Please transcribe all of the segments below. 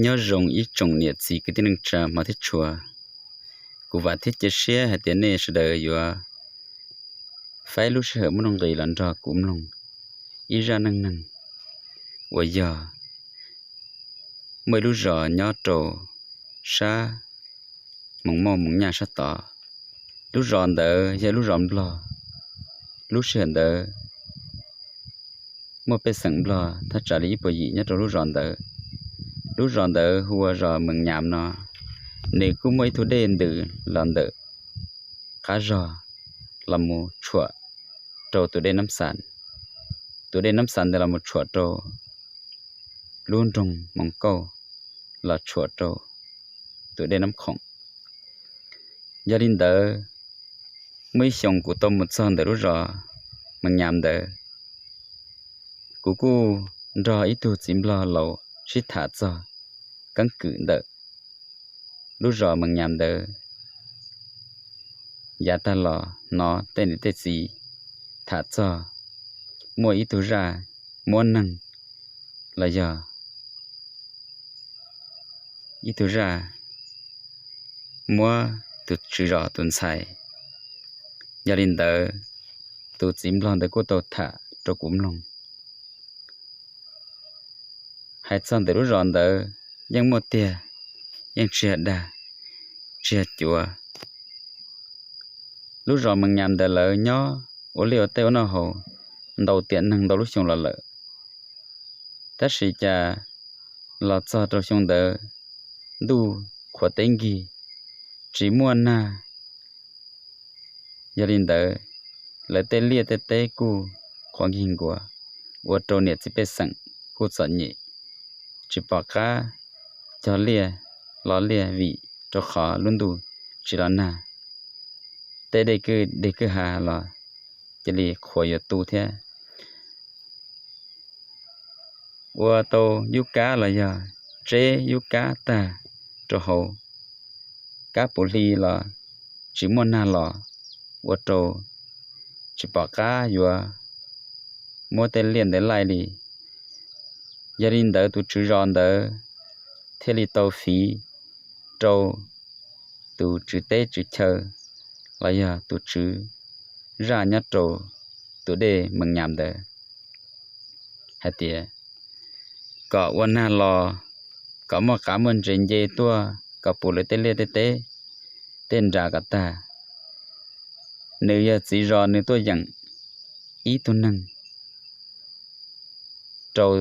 Nyob zoo ib tsoom niam txiv kwv tij neej tsa hmov thiab tshua, kuv vam thiab cia siab hais tias nej sawv daws yuav faib lub sij hawm muaj nuj nqis los nrog kuv mloog ib zaj neej neeg uas yog muaj ib lub zos nyob rau sab Moos Mauj Moos Nyaj sab tod. Lub zos ntawd yog lub zos Nplog. Lub sij hawm ntawd muaj pej xeem Nplog thaj tsam li ib puas yim nyob rau lub zos ntawd. Lub zos ntawd hu ua zos Mees Nyas no. Nws kuj muaj ib tug dej ntws los ntawm qab zog los mus tshuam rau tus dej Nab Xas. Tus dej Nab Xas ntawd los mus tshuam rau lub nroog Moos Kauj, los tshuam rau tus dej Nab Khoom. Yog li ntawd, muaj ib xyoos kuv tau mus txog ntawm lub zos Mees Nyas ntawd, kuv kuj nrog ib tug txiv Nplog laus sib tham txog keeb kwm ntawm lub zos Mees Nyas ntawd. Yav tag los hnov tej niam tej txiv tham txog muaj ib tug zaj muab neeg los yog ib tug zaj muab tus tswv zos tus ntxhais. Yog li ntawd, tus txiv Nplog ntawd kuj tau tham rau kuv mloog. Hais txog ntawm lub zos ntawd yeej muaj tiag, yeej tsis yog dag, tsis yog cuav. Lub zos Mees Nyas ntawd lawv nyob ua liaj ua teb ua noj haus ntau tiam neeg ntau lub xyoo los lawm. Tab sis cas los txog rau xyoo ntawd ntuj qhuav teb nkig, tsis muaj nag. Yog li ntawd, lawv tej liaj tej teb kuj qhuav nkig nkuav, ua rau niam txiv pej xeem kuj txom nyem, tsis pom qab cog liaj los liaj vim rau qhov lub ntuj tsis los nag. Tej dej kwj deg kwj ha los cia li qhuav yuav tu thiab. Ua tau yub kab los yog tseb yub kab tag rau hauv, kab puv hli los tsis muaj nag los, ua rau tsis pom qab yuav muab tej liaj ntawd laij li. Yog li ntawd tus tswv zos ntawd thiaj li tau fiv rau tus tswv teb tswv chaw los yog tus tswv zaj nyob rau tus dej Mees Nyas ntawd hais tias kom ua nag los, kom muaj qav muaj ntses nce tuaj kom puv lawv tej liaj tej teb, tej nras kom tag. Nws yog txiv zos, nws tuaj yeem ib tug neeg rau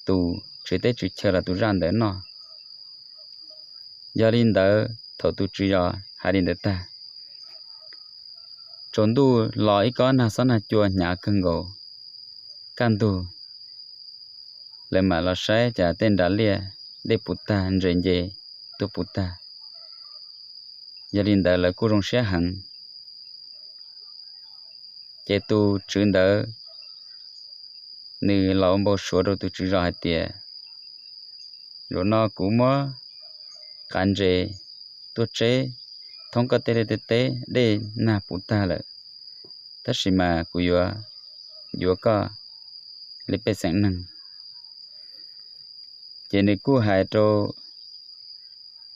tus tswv teb tswv chaw los tus zaj ntawd noj. Yog li ntawd thaum tus tswv zos hais li ntawd tag, tsaus ntuj los ib kob nag xob nag cua hnyav kawg nkaus. Kaj ntug lawv mam los saib cas tej nras liaj dej puv tag, ntses nce tuaj puv tag. Yog li ntawd lawv kuj zoo siab heev. Ces tus tswv ntawd nws los ua npau suav rau tus tswv zos hais tias, zaum no kuv muab qav ntses tuaj tseb thoob koj tej liaj tej teb, dej nag puv tag lawm, tab sis mas kuv yuav yuav koj li pej xeem neeg. Ces nws kuj hais rau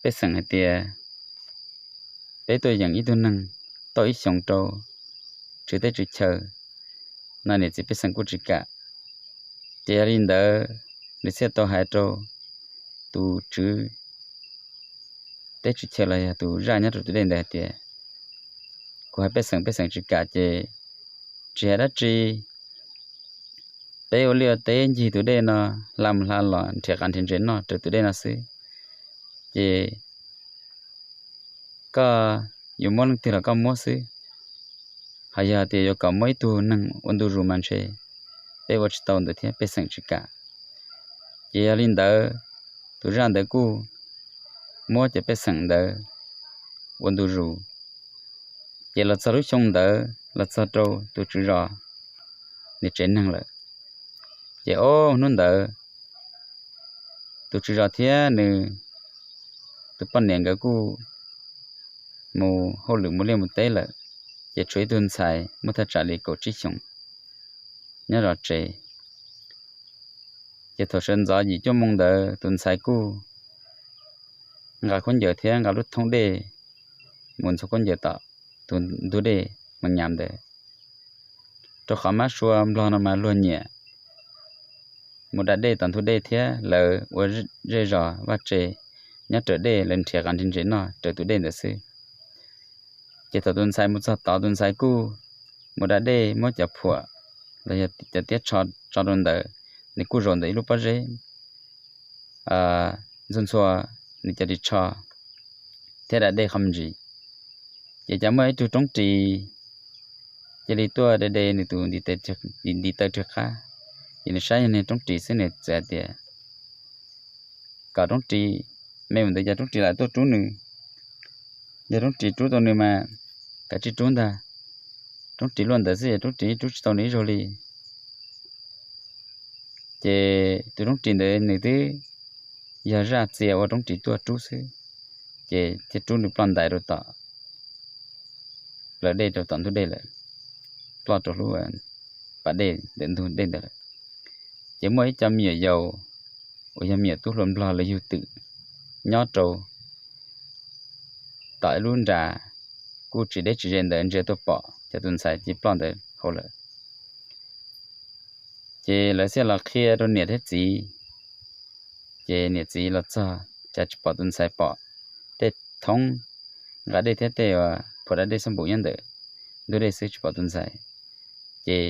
pej xeem hais tias, peb tuaj yeem ib tug neeg tau ib xyoos rau tswv teb tswv chaw no, niam txiv pej xeem kuj tsis kam. Ces yog li ntawd nws thiaj tau hais rau tus tswv teb tswv chaw los yog tus zaj nyob rau tus dej ntawd hais tias, kuv hais pej xeem, pej xeem tsis kam ces tsis hais dab tsi. Peb ua liaj ua teb ncig tus dej no, hla mus hla los nrhiav qav nrhiav ntses noj raws tus dej no xwb. Ces koj yuav muab leej twg los koj muab xwb. Ho yog tias yuav kom muab ib tug neeg ua ntu zus mas ntshe peb ua tsis tau ntawd thiab, pej xeem tsis kam. Ces yog li ntawd, tus zaj ntawd kuj muab cov pej xeem ntawd ua ntu zus. Ces los txog lub xyoo ntawd los txog rau tus tswv zos nws tsev neeg lawm. Ces ob hnub ntawd tus tswv zos thiab nws tus poj niam nkawd kuj mus hauj lwm mus liaj mus teb lawm, ces tshuav ib tug ntxhais muaj thaj tsam li kaum tsib xyoos nyob zov tsev. Ces thaum sawv ntxov yim cuaj moo ntawd tus ntxhais kuj nqa khaub ncaws thiab nqa lub thoob dej mus ntxhua khaub ncaws tom tus ntug dej Mees Nyas ntawd, rau qhov mab sua nplog no mas luag nyiam mus da dej tom ntug dej thiab lawv ua zej zos vaj tse nyob raws dej, lawv nrhiav qos nrhiav ntses noj raws tus dej ntawd xwb. Ces thaum tus ntxhais mus txog tod, tus ntxhais kuj mus da dej muab cov phuam los yog cov tiab tsho tso rau ntawd, nws kuj zaum ntawm ib lub pob zeb ntxhua ntxhua nws cov ris tsho thiab da dej qhov me ntsis. Ces cas muaj ib tug roob ris cia li tuaj de de nws tus ntiv taw riag qab. Ces nws saib yog niag roob ris xwb, nws txawm hais tias kom roob ris, me ntawd cas roob ris lam tuaj rub nws. Yog roob ris rub tau nws mas kav tsij rub ntag. Roob ris luaj ntawd xwb es roob ris rub tsis tau nws ib zaug li. Ces tus roob ris ntawd nws twb yog zaj txia ua roob ris tuaj rub xwb, ces thiaj rub nws ploj ntais rau tom plaws dej rau tom ntug dej lawm, ploj rau lub pas dej ntawm ntug dej ntawd lawm. Ces muaj ib co me nyuam yaus uas yog me nyuam tub hluas nplog lawv yug twm nyob rau tom ib lub nra kuj tsis deb tsis ze ntawd ntsia tuaj pom cov tus ntxhais cia ploj ntawd hauv lawm. Ces lawv thiaj los qhia rau niam thiab txiv. Ces niam txiv los txog cas tsis pom tus ntxhais, pom tej thoob nqa dej thiab tej uas phuam da dej xab npum nyob ntawm ntug dej xwb, tsis pom tus ntxhais. Ces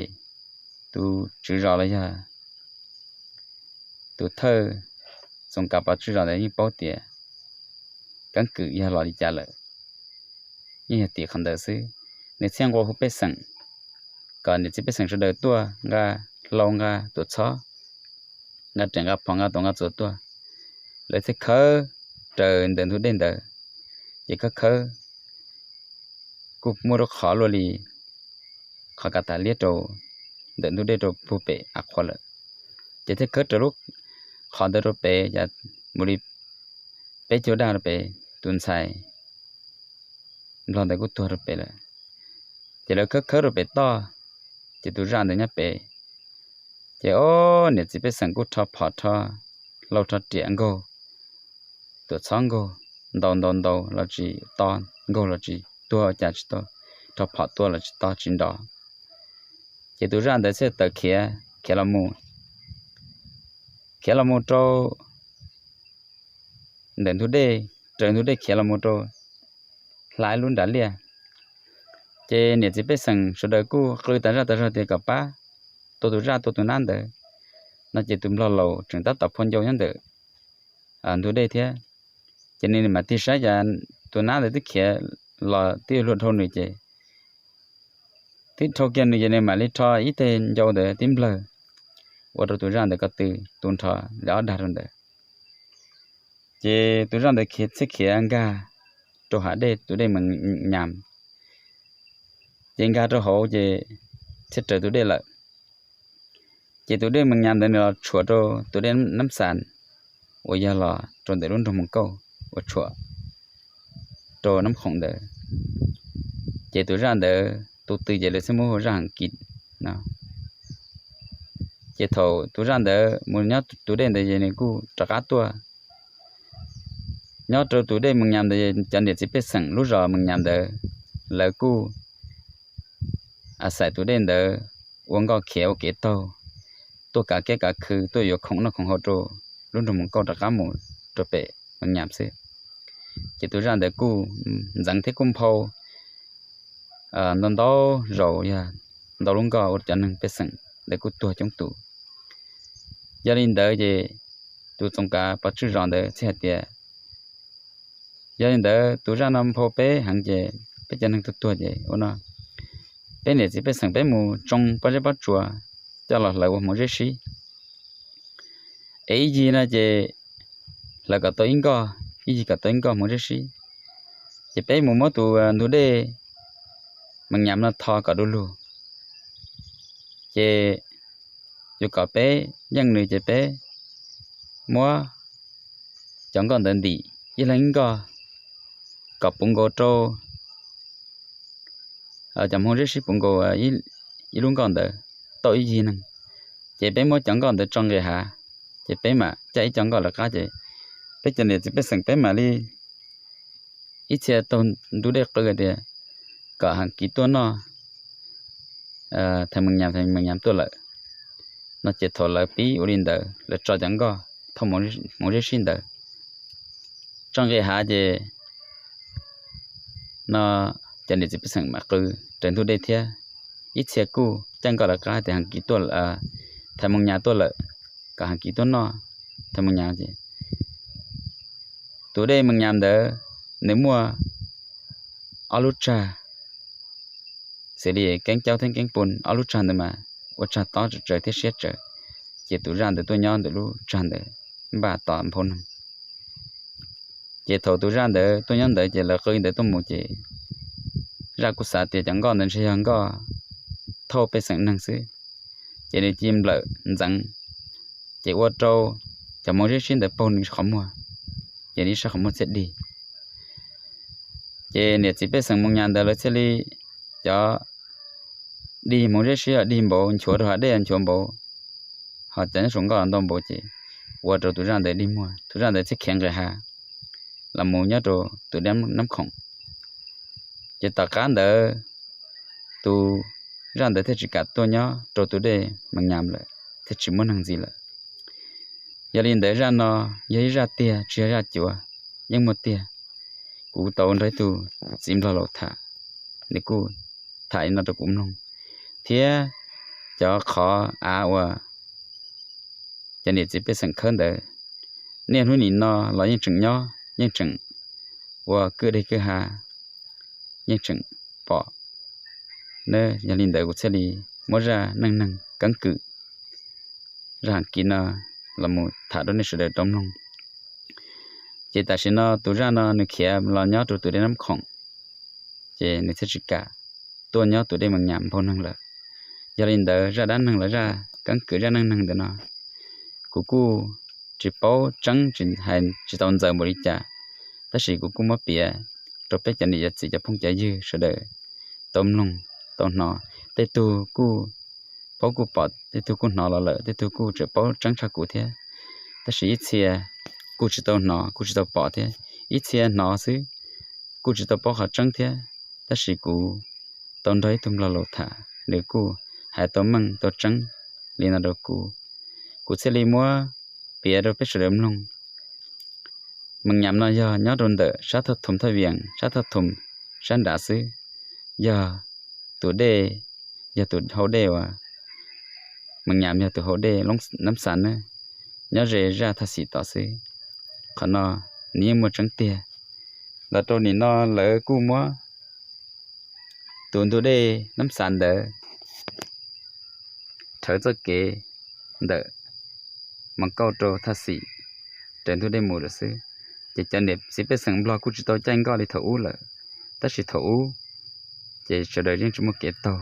tus tswv zos los yog tus thawj Txoos Kav pov tswj zos ntawd yeej paub tias keeb kwm yog los li cas lawm, yeej yog tim qhov ntawd xwb. Nws thiaj nqua hu pej xeem kom niam txiv pej xeem sawv daws tuaj nqa hlau, nqa tuam txhob, nqa riam nqa phom, nqa tuam nqa txuas tuaj. Lawv thiaj khawb raws ntawm ntug dej ntawd, ces khawb khawb kuj muaj lub qhov luaj li qhov kav tas liab rau ntawm ntug dej rau puag pem av qhuav lawm. Ces thiaj khawb raws lub qhov ntawd rau pem, mus li peb caug daj rau pem, tus ntxhais nplog ntawd kuj tuag rau pem lawm. Ces lawv khawb khawb rau pem toj, ces tus zaj ntawd nyob pem. Ces ob niam txiv pej xeem kuj rho phom rho hlau rho riam nkaug, tuam txhob nkaug, ntaus ntaus ntaus los tsis to, nkaug los tsis tuag, ua cas tsis tau, rho phom tua los tsis to tsis nrov. Ces tus zaj ntawd thiaj tawm khiav khiav los mus, khiav los mus rau ntawm ntug dej, raws ntug dej khiav los mus rau hla ib lub nram liaj. Ces niam txiv pej xeem sawv daws kuj qw tas zaj tas zog tias kom pab tua tus zaj, tua tus nab ntawd no. Ces tus nplog laus tseem tab tom phua ncau nyob ntawm ntug dej thiab. Ces nws mam tig saib cas tus nab ntawd twb khiav los twb luag dhau nws ces twb dhau kiag nws ces nws mam li rho ib teg ncau ntawd tib nplawg, ua rau tus zaj ntawd ko tw tu nrho li ob dag rau ntawd. Ces tus zaj ntawd khiav txhiaj khiav nkag rau hav dej, tus dej Mees Nyas. Ces nkag rau hauv ces txhiaj raws tus dej lawm. Ces tus dej Mees Nyas ntawd nws los tshuam rau tus dej Nab Xas uas yog los rau ntawm lub nroog Moos Kauj uas tshuam rau Nab Khoom ntawd. Ces tus zaj ntawd tus tw ces lawv thiaj muab hu zaj heev kiv no. Ces thaum tus zaj ntawd mus nyob tus dej ntawd ces nws kuj rov qab tuaj nyob rau tus dej Mees Nyas ntawd. Cov niam txiv pej xeem lub zos Mees Nyas ntawd, lawv kuj a xais tus dej ntawd ua nkoj khiav ua kev taug, tuaj kav kiab kav khw, tuaj yuav khoom noj khoom haus rau lub nroog Moos Kauj rov qab mus rau pem Mees Nyas xwb. Ces tus zaj ntawd kuj ntxeev thiab kuj nphau ntau ntau zaus, yog ntau lub nkoj ua cov neeg pej xeem ntawd kuj tuag coob tus. Yog li ntawd ces tus Txoov Kav pov tswj zos ntawd thiaj hais tias, yog li ntawd tus zaj no nphau peb heev ces peb cov neeg tuag tuag ces ua no, peb niam txiv pej xeem peb mus tsoo pob zeb pob tsuas coj los hlawv ua hmoov zeb sib. Es ib yig no ces hlawv kom tau ib nkoj, ib yig kom tau ib nkoj hmoov zeb sib. Ces peb mus muab tus ntug dej Mees Nyas no tho kom du lug. Ces yuav kom peb yeej nws ces peb muab cov nkoj ntawd ntim ib leeg ib nkoj kom puv nkaus rau cov hmoov zeb sib puv nkaus ib lub nkoj ntawd tau ib yig neeg. Ces peb muab cov nkoj ntawd tso nqis hav, ces peb mam caj ib co nkoj lawv qab ces peb cov niam txiv pej xeem peb mam li ib txhia taug ntug dej qw tias kom Hav Kiv tuaj noj, Thaj Mees Nyas, Thaj Mees Nyas tuaj lawm no ces thaum lawv pib ua li ntawd lawv tso cov nkoj thauj hmoov zeb sib ntawd tso nqis hav ces no cov niam txiv pej xeem mam qw raws ntug dej thiab. Ib txhia kuj caij nkoj lawv qab tias Hav Kiv tuaj, Thaj Mees Nyas tuaj lawm, kom Hav Kiv tuaj noj Thaj Mees Nyas ces tus dej Mees Nyas ntawd nws muaj ob lub tsag, xws li Keeb Caub thiab Keeb Pun ob lub tsag ntawd mas ua tsag tob tsawv thiab siab tsawv, ces tus zaj ntawd tuaj nyob ntawm lub tsag ntawd npaj tos nphau neeg. Ces thaum tus zaj ntawd tuaj nyob ntawd ces lawv qw ntawd tuaj mus ces zaj kuj xav tias cov nkoj ntawd ntshe yog nkoj thauj pej xeem neeg xwb, ces nws cia li nplawm ntxeev, ces ua rau cov hmoov zeb sib ntawd paug nws qhov muag, ces nws ib sab qhov muag thiaj dig. Ces niam txiv pej xeem Mees Nyas ntawd lawv thiaj li cov dig hmoov zeb sib dig npaum nchuav rau hav dej nchuav npaum, ho cov nyob saum nkoj ntau npaum ces ua rau tus zaj ntawd dig muag, tus zaj ntawd thiaj khiav nqis hav los mus nyob rau tus dej Nab Khoom. Ces tom qab ntawd tus zaj ntawd thiaj tsis kam tuaj nyob rau tus dej Mees Nyas lawm, thiaj tsis muaj neeg ntxiv lawm. Yog li ntawd zaj no yog ib zaj tiag tsis yog zaj cuav, yeej muaj tiag. Kuv tau nrog ib tug txiv Nplog laus tham, nws kuj tham li no rau kuv mloog, thiab cov qhov av uas cov niam txiv pej xeem khawb ntawd niaj hnub nim no los yeej tseem nyob, yeej tseem ua kwj deg kwj ha, yeej tseem pom. Yog li ntawd kuv thiaj li muab zaj neej neeg keeb kwm, zaj Hav Kiv no los mus tham rau nej sawv daws tau mloog. Ces tam sim no tus zaj no nws khiav los nyob rau tus dej Nab Khoom, ces nws thiaj tsis kam tuaj nyob tus dej Mees Nyas nphau neeg lawm. Yog li ntawd zaj dab neeg los zaj keeb kwm zaj neej neeg ntawm no kuv kuj tsis paub tseeb, tsis hais tsis tau ntxaws npaum li cas, tab sis kuv kuj muab piav rau peb cov niam cov txiv cov phooj cov ywg sawv daws tau mloog tau hnov. Tej tug kuj paub kuj pom, tej tug kuj hnov los lawm, tej tug kuj tseem paub tseeb tshaj kuv thiab. Tab sis ib txhia kuj tsis tau hnov kuj tsis tau pom thiab, ib txhia hnov xwb kuj tsis tau paub qhov tseeb thiab. Tab sis kuv tau nrog ib tug Nplog laus tham, nws kuj hais tau meej tau tseeb li no rau kuv, kuv thiaj li muab piav rau peb sawv daws mloog. Mees Nyas no yog nyob rau ntawm sab Thaj Thum Thaj Vias, sab Thaj Thum sab nrad xwb, yog tus dej, yog tus hau dej uas Mees Nyas yog tus hau dej Nab Xas ne, nyob ze zaj Thaj Xim tod xwb. Qhov no nws yeej muaj tseeb tiag. Los rau nim no lawv kuj muab tus ntug dej Nab Xas ntawd rhawv txoj kev ntawm Moos Kauj rau Thaj Xim raws ntug dej mus lawm xwb. Ces cov niam txiv pej xeem Nplog kuj tsis tau caij nkoj li thaum ub lawm, tab sis thaum ub ces sawv daws yeej tsis muaj kev taug,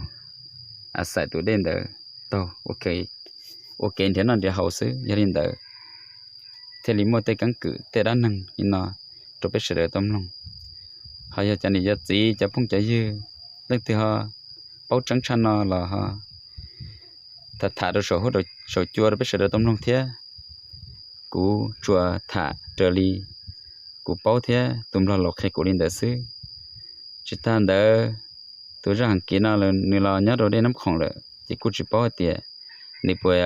a xais tus dej ntawd taug ua kev nrhiav noj nrhiav haus xwb. Yog li ntawd thiaj li muaj tej keeb kwm tej dab neeg li no rau peb sawv daws tau mloog. Ho yog cov niam cov txiv cov phooj cov ywg leej twg ho paub tseeb tshaj no los ho tham tham rau saum huab saum cua rau peb sawv daws tau mloog thiab. Kuv tsuas tham raws li kuv paub thiab tus Nplog laus qhia kuv li ntawd xwb. Tsis tas ntawd, tus zaj Hav Kiv no nws los nyob rau dej Nab Khoom lawm ces kuj tsis paub hais tias nws puas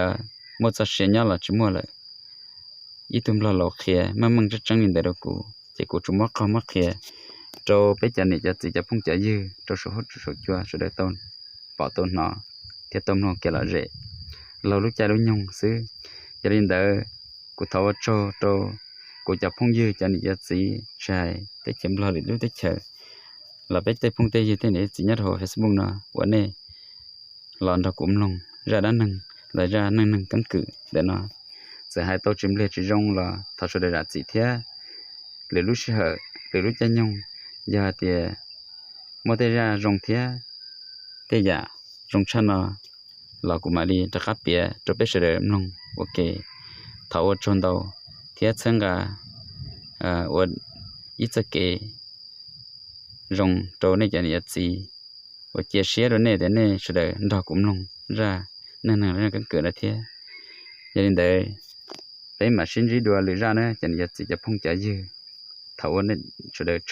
muaj txoj sia nyob los tsis muaj lawm. Ib tug Nplog laus qhia meej meej tseeb tseeb li ntawd rau kuv ces kuv tsuas muab qog muab qhia rau peb cov niam cov txiv cov phooj cov ywg rau saum huab saum cua sawv daws tau pom tau hnov thiab tau mloog kev lom zem laug lub caij lub nyoog xwb. Yog li ntawd, kuv thov ua tsaug rau kuv cov phooj ywg cov niam cov txiv tsis hais teb chaws Nplog lwm lub teb chaws los peb tej phooj tej ywg tej niam txiv nyob rau hauv Facebook no uas nej los nrog kuv mloog zaj dab neeg los zaj neej neeg keeb kwm ntawm no. Txawm hais tau tsis npliag tsis zoo los thov sawv daws zam txim thiab. Lwm lub sij hawm lwm lub caij nyoog, yog hais tias muaj tej zaj zoo thiab tej yam zoo tshaj no los kuv mam li rov qab piav rau peb sawv daws mloog ua ke. Thov ua tsaug ntau thiab txhawb nqa ua ib txoj kev zoo rau nej cov niam cov txiv, uas cia siab rau nej tias nej sawv daws nrog kuv mloog zaj neej neeg zaj keeb kwm no thiab. Yog li ntawd, peb mam sib ntsib dua lwm zaj na cov niam cov txiv cov phooj cov ywg. Thov ua nej sawv daws tsaug.